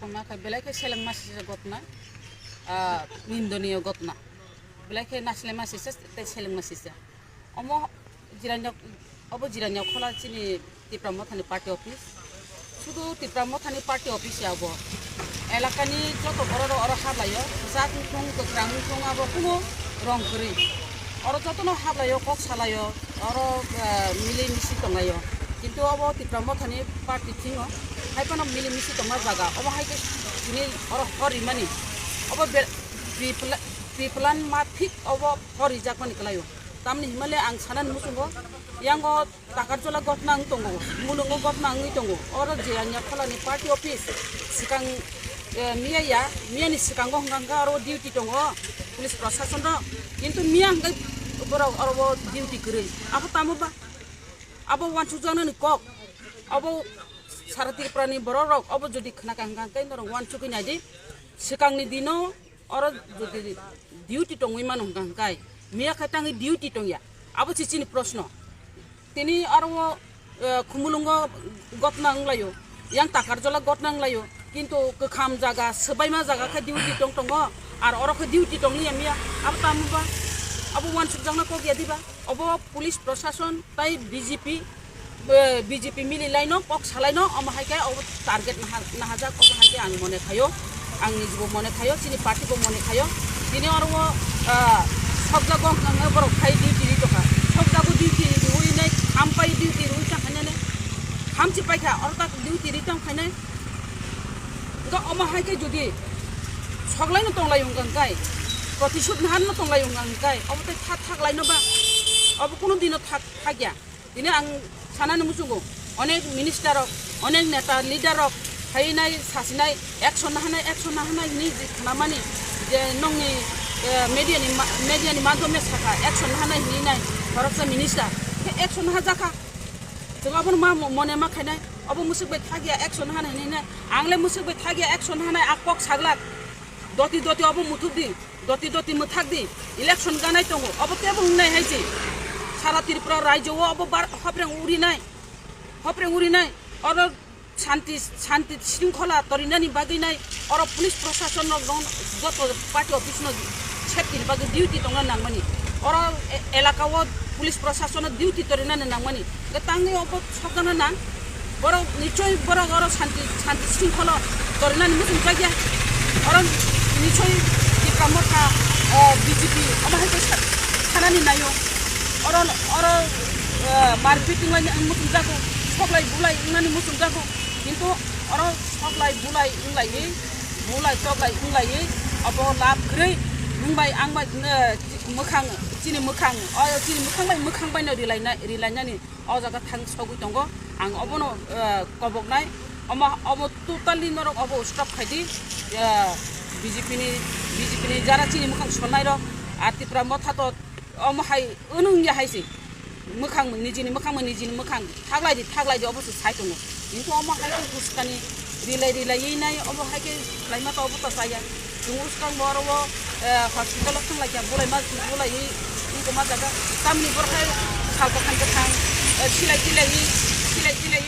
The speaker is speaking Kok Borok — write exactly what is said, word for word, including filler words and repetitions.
Wngma khe belai khe selengma sisa ghotna, ah, nindoniyo ghotna. Belai khe nasilema sisa tei selengma sisa. Omo jiranya, obo jiranya khola chini Tipra Mothani party office. Sudu Tipra Mothani party office ya bo. Elakani joto borok rok oro hablaio. Jat wngthung, kwkrang wngthung, abo kuno rong kwrwi. Oro jotono hablaio, kok salaio, oro, eh, mili misi tonglaio. Kintu obo Tipra Mothani party thingo, hai phano mili misi tongma jaga. Obo hai khe tini oro hor rimani. Obo be-, pre-pla-, pre-plan ma thik obo hor rijakmani kwlaio. Tamni himale ang sanani muchungo, yango Takarjola ghotna wng tongo, mulungo ghotna wngwi tongo. Oro je anya kholani party office swkang, eh, miya ya, miyani swkango hwnkha hwnkha oro duty tongo police proshasonrok. Kintu miya hwnkhe borok oro o duty kwrwi. Abo tamo ba? Abo uansukjaknani kok. Abo sara Tripurani borok rok abo jodi khwnakha hwnkha hwnkhe norok uansukwi naidi. Swkangni dino oro jodi duty tongwi mano hwnkha hwnkhe miya khe tangwi duty tongya. Abo se chini proshno. Tini aro o, eh, Khumulwngo ghotna wnglaio, yang Takarjola ghotna wnglaio, kintu kwkham jaga, swbaima jaga khe duty tong tongo, ar oro khe duty tongliya miya, abo tamo ba? Abo uansukjakna kok ya diba? Obo police proshashan tai B J P, eh, B J P mili laino, kok salaino, omo hai khe obo target naha-, nahajak, obo hai khe ang mone khaio. Ang niji bo mone khaio, chini party bo mone khaio. Tini oro o, ah, sokjago wngkha hwnkhe borok khai duty ri tongkha. Sokjago duty riwi nai, hampai duty riwi tongkha nai, hamchi paikha, oro tak duty ri tongkha nai. Wngkha omo hai khe jodi soklaino tonglaio wngkha hwnkhe, protisud naharno tonglaio wngkha hwnkhe, obo tei tha-, thaklaino ba? Obo kunu dino thak-, thakya. Tini ang sanani muchungo, onek minister rok, onek neta leader rok, phainai sasinai, action nahanai, action nahanai hinwi je khnamani, je nongni, eh, media ni ma-, media ni madhyome sakha, action nahanai hinwi nai, khoroksa minister, khe action nahajakha. Chwng abono ma mo-, mone ma khainai, obo mwswk bai thakya action nahanai hinwi nai, ang le mwswk bai thakya action nahanai, a kok saglak. Doti doti obo muthuk di, doti doti mwthak di, election ganai tongo, obo tebo wngnai hai se. Sara Tripura rajyo o obo bar-, hopreng urinai, hopreng urinai, oro shanti, shanti shringkhola torinani bagwi nai, oro police proshashan rok dong, joto party office no safety ni bagwi duty tongna nangmani, oro e-, elaka o police proshashan no duty torinani nangmani. Tangwi obo sokjana nang. Borok nichoi borok oro shanti, shanti shringkholo torinani muchung jakya. Oro nichoi Tipra Motha, eh, B J P omo hai khe sa-, sanani naio. Oro, oro, eh, marpit wnglaini ang muchung jago. Soklai bulai wngnani muchung jago. Kintu oro soklai bulai wnglaiwi, bulai toklai wnglaiwi obo lab kwrwi nwng bai ang bai, eh, mwkhang, chini mwkhang, o chini mwkhang bai mwkhang baino rilaina-, rilainani. O jaga thang sogwi tongo. Ang obono, eh, koboknai. Omo, omo totally norok obo stop khaidi. Eh, B J P ni, B J P ni jara chini mwkhang solnai rok. A Tipra Motha to omo hai unung ya hai se. Mwkhang mung nijini mwkhang mung nijini mwkhang. Thaglai di, thaglai di obo se sai tongo. Kintu omo hai khe huskani rilai rilai nai obo hai khe khlaima to obo to chaya. Chwng uskang bo oro o, eh, hospital o thang lai kha, bulai ma, bulai, wngkoma jaga. Tamni borok hai salka thang khe thang, eh, silai, silai, silai, silai,